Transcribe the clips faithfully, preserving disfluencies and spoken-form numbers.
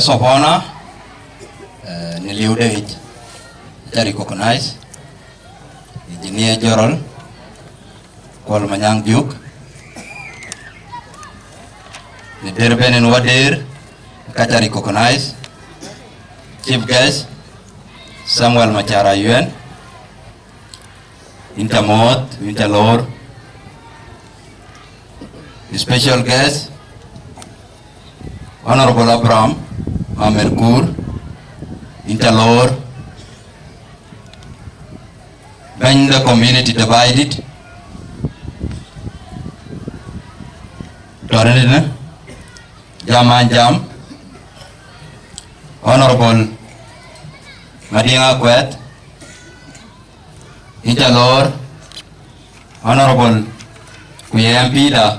Guest of honor, eh, në liu de yic, aca recognize Engineer General Kuol Manyang Juuk, në der bɛ̈n en wädëër, ka ca recognize Chief Guest Samuel Machar Ayuen, yïn ca muɔ̈ɔ̈th, yïn ca loor. Special guest, Honorable Abraham Mamer Kur, yïn ca loor. Bɛ̈ny de community de Baidit, tɔ̈ rënë, jam an jam, Honorable Madiŋ Akuɛth, yïn ca loor. Honorable, ku ye M P da,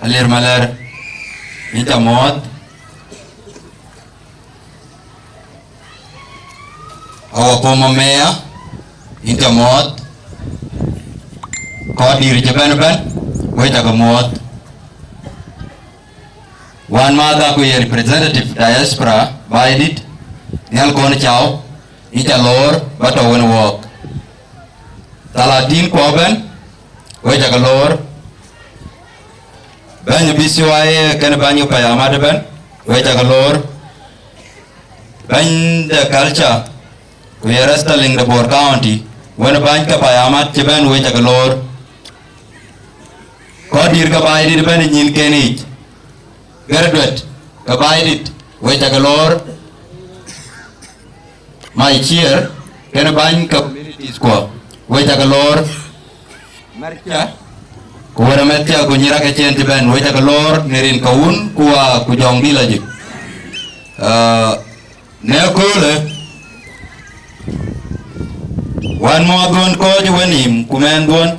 Alir Malɛr, yïn ca muɔ̈ɔ̈th. Our former mayor, yïn ca muɔ̈ɔ̈th. Kɔc dït cï bɛ̈n bɛ̈n, wek ca ke muɔ̈ɔ̈th. Wänmäthda ku ye representative diaspora Baidit, Nhial Kon Cau, yïn ca loor ba tɔ̈ wën wɔɔk. Thalatin kuɔ ëbɛ̈n, wek ca ke loor. Bɛ̈ny B C Y A kenë bäny ke payam mat ëbɛ̈n, wek ca ke loor. Bɛ̈ny de culture ku ye wrestling de Bor County, wën bäny ke payam mat cï bɛ̈n, wek ca ke loor. Kɔc dït ke Baidit ëbɛ̈n ë nyïnken yiic, graduate ke Baidit, wek ca ke loor. My chair, kenë bäny ke communities kuɔ, wek ca ke loor. Mɛ̈rca, ku wërë mɛ̈rca, ku nyïïr ake cïn cï bɛ̈n, wek ca ke loor në rin ke wun, ku waa, ku jɔŋdï lajik. Ah, në köölë, wänmuɔ̈ɔ̈th dhuɔ̈n kɔc ë wenïïm, ku mɛnhduɔ̈n,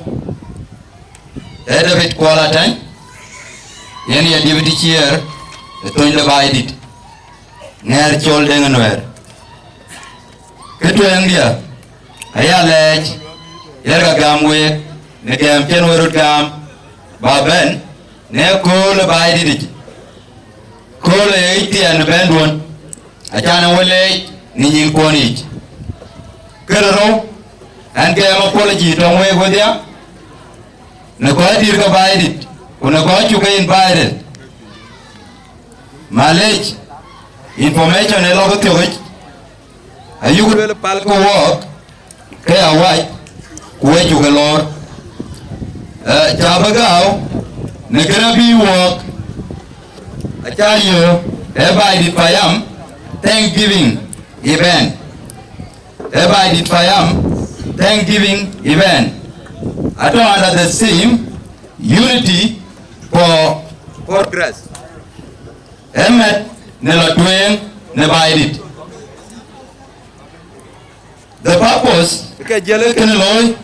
ee David Kuɔl Atɛ̈ny, yen ye deputy chair ë thöny de Baidit, ŋɛɛr cɔl Deŋ Nuɛɛr. Kë tueŋdiɛ̈, aya lɛɛc, yen ka gäm week, në gɛ̈m cïn we röt gäm, ba bɛ̈n, në kööl ë Baidit yic. Kööl ë yic thiɛɛn në bɛ̈nduɔ̈n, acan ë we leec në nyïnkuɔ̈n yiic. Kë rou, ɣɛn gɛ̈m apology tɔ̈ŋ week wedhia, në kɔc dït ke Baidit, ku në kɔc cuk ke invited. Malec, information ë lɔ ke thiɔ̈k yic, ayuk lueel pal ke wɔɔk, ke awac, ku wek cuk ke loor. Eh, ca bï gääu, në kënë bï wɔɔk, aca yöö, ë Baidit Payam Thanksgiving event. Ë Baidit Payam Thanksgiving event. Atɔ̈ under the theme, Unity for Progress. Ë mɛt në lɔ tueŋ në Baidit. The purpose ke jël ë kënë looi,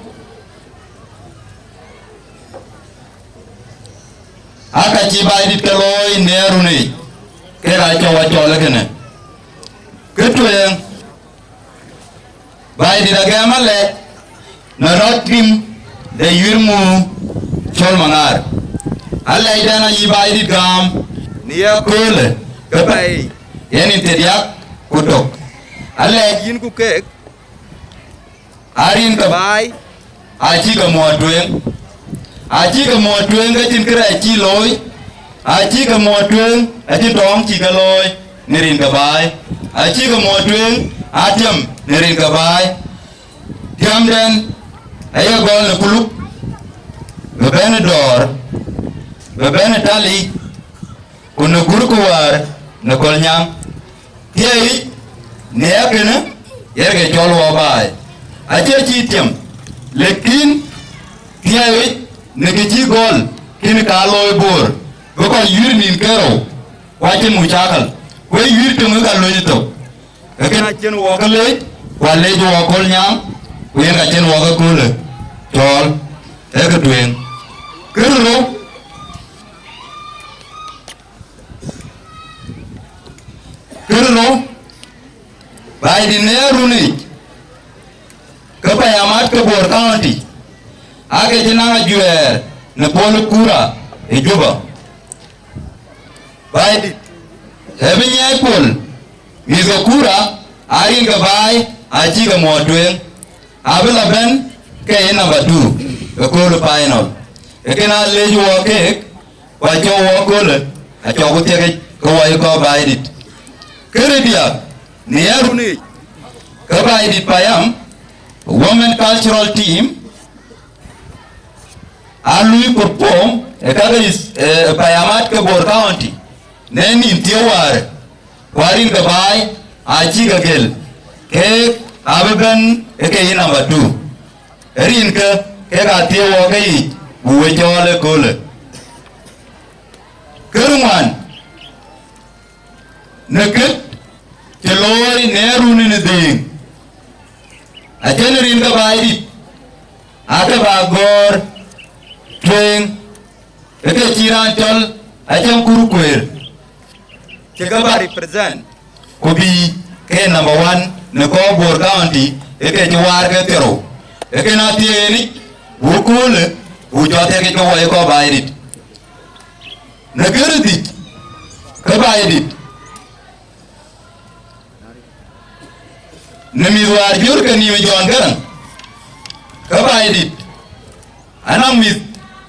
aa ka cï Baidit ke looi në run yic, ke ka cɔk wa cɔl ë kënë. Kë tueŋ, Baidit agɛ̈m alɛc në rɔt tim de yuïïr muk cɔl Maŋaar. Alɛcdɛn ayï Baidit gam në ye köölë ke bɛ̈i yen ë thiërdiäk ku tök. Alɛc yïn ku keek, arin ke baai, acï ke muɔɔr tueŋ. Acï ke muɔɔr tueŋ ke cïn kërɛɛc cï looi. Acï ke muɔɔr tueŋ, acïn tɔŋ cï ke looi në rin ke baai. Acï ke muɔɔr tueŋ, atiam në rin ke baai. Tiamdɛn aye gɔl në kuluk, bï bɛ̈n ë dɔ̈ɔ̈r, bï bɛ̈n ë tali, ku në gurku wäär në Kolnyaŋ. Thiëëc në ya kënë, yen ke cɔl wɔ baai. Acie cï tiam, lekin thiëëc në kë cï gɔl, kën ka looi Bor, bï kɔc yuïïr nïn kerou, ku acïn mucakal, ku ee yuïïr töŋ ë ka lööny thok. Ee kën acïn wɔ ke leec, ku alec wɔ Kolnyaŋ, ku yen ka cïn wɔ ke köölë cɔɔl, ee kë tueŋ. Kërou, kërou, Baidit në run yic, ke payamat ke Bor County, aake cï naŋ ajuɛɛr në pol kura ë Juba. Baidit, Ë bï nyiɛɛc pol, mïth ke kura, arin ke baai, acï ke muɔɔt tueŋ, abï la bɛ̈n ke ye number two, ë kööl final. Ë kën aa lec wɔ keek, ku acɔk wɔ köölë, acɔk ku thiëkic ke wɔ ye kɔc Baidït. Këridiäk, në ya runic, ke Baidït payam, Women Cultural Team, aa lui perform ë kake is, eh, payamat ke Bor County, në nïn thiëëu wäär, ku arin ke baai acï ke gël, keek abï bɛ̈n ë ke ye number two. Rin ke, kek aa thiëëu wɔ ke yic, buk we cɔɔl ëköölë. Kër ŋuan, në kët cï looi në runi në dhëëŋ, acïn rin ke Baidït, aake bä gɔ̈ɔ̈r tueŋ, ë ke cï raan cɔl Acam Kur Kueer, cï ke bä represent, ku bï ke number one në kɔc Bor County, ë ke cï waar ke thiërou. Ë kën athiëënic, buk köölë, buk jɔ thiëkic ke wɔ ye kɔc Baidït. Në kërë dhïc, ke Baidït, në mïth wäär jur ke nïïm ë Jɔn Gäräŋ, ke Baidït, anɔŋ mïth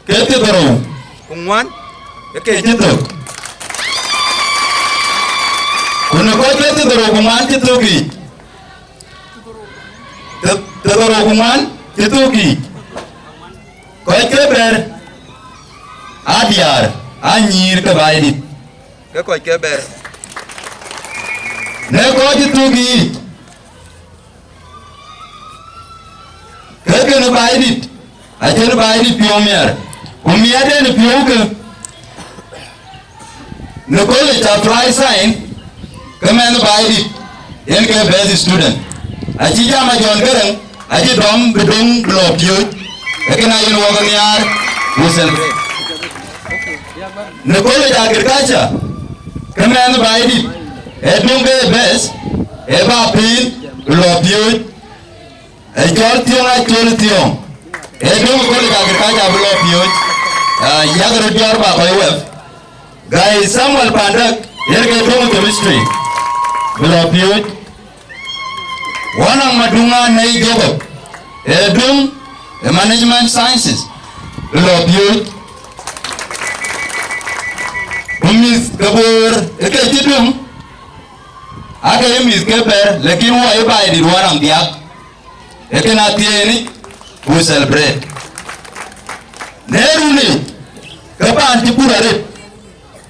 ke thiërdhorou ku ŋuan ë ke cï thök. Ku në kɔc ke thiërdhorou ku ŋuan cï thök yiic, thië-, thiërdhorou ku ŋuan cï thök yiic, kɔc ke bɛ̈ɛ̈r aa diäär, aa nyïïr ke Baidït. Ke kɔc ke bɛ̈ɛ̈r. Në kɔc cï thök yiic, ke kënë Baidït, acïn Baidït piɔ̈u miɛt, ku miɛt en piɔ̈u ke në College of Applied Science, ke mɛnh Baidït, yen ke best student. Acï jam a Jɔn Gäräŋ, acï dɔm bï döŋ bï lɔ piööc, ee kën a yen wɔ ke nhiaar, we celebrate. Në College Agriculture, ke mɛnh Baidït, ee döŋ ke best, ee bä piin bï lɔ piööc, ee cɔl Thiɔ̈ŋ, a cɔl Thiɔ̈ŋ, ee döŋ College Agriculture bï lɔ piööc, ah, yak röt jɔɔr bä kɔc wɛp. Gai Samuel Pandak, yen ke döŋ chemistry, bï lɔ piööc. Wanaŋ Maduŋ Anei Jacob, ee döŋ ë management sciences, bï lɔ piööc. Ku mïth ke Bor ë ke cï döŋ, aake ye mïth ke bɛ̈ɛ̈r, lakin wɔ ye Baidït wanaŋ diäk. Ee kën athiëënic, we celebrate. Në runi, ke paan cï pur arëët,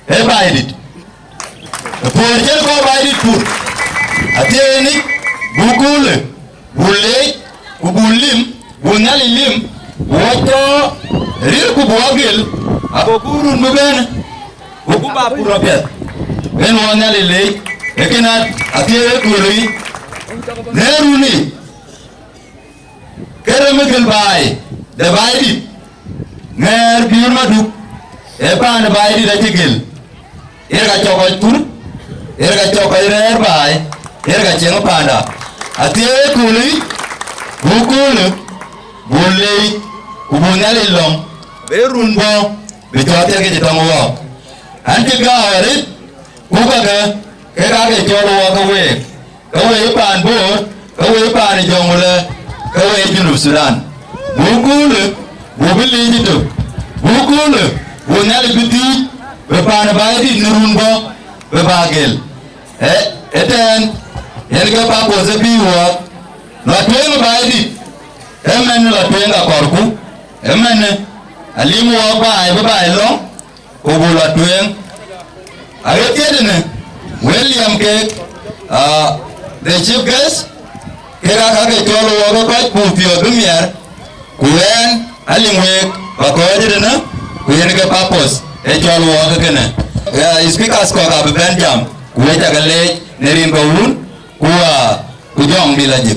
ee Baidït. Ë puɔ̈r cïn kɔc Baidït pur. Athiëënic, buk köölë, buk leec, ku buk lim, buk Nhialic lim, buk wɔ cɔɔl ril ku buk wɔ gël, agoku run bï bɛ̈n, goku bä pur apiɛth. Yen wɔ Nhialic leec, ee kën athiëëk ë köölë yic. Në runi, ke rem ë gël baai de Baidït, ŋɛɛr pïïr Maduk, ee paan ë Baidït acï gël, yen ka cɔk kɔc pur, yen ka cɔk kɔc rɛ̈ɛ̈r baai, yen ka cieŋ paanda. Athiëëk ë köölë yic, buk köölë, buk leec, ku buk Nhialic lɔ̈ŋ, bï run bɔ̈, bï cɔɔr thiëkic ë tɔŋ wɔɔk. An cï gääu arëët, ku kakë, kek aake cɔl wɔɔk ke week. Ke wëi paan Bor, ke wëi paan Jɔŋulɛ, ke wëi Junub Sudan. Buk köölë, buk bï liic ëtök. Buk köölë, buk Nhialic bï thiëëc, bï paan ë Baidït në run bɔ̈, bï bä gël. Ë, ëtɛ̈ɛ̈n, yen ke purpose ë bï wɔɔk. Lɔ tueŋ ë Baidït, ëmɛn lɔ tueŋ akɔrku, ëmɛn alim wɔɔk baai bï baai lɔ̈ŋ, ku buk lɔ tueŋ. Aɣet thiëëdënë, wël liɛm kek, ah, the chief guest, kek aa kakë cɔl wɔɔk ë kɔc buk piɔ̈ɔ̈th bï miɛɛr, ku ɣɛn alim week bä kɔc ëtënë, ku yen ke purpose ë cɔl wɔɔk ë kënë. Ya, speakers kɔ̈k abï bɛ̈n jam, ku wek cä ke leec në rin ke wun, ku, ah, ku jɔŋ bï lɔ jik.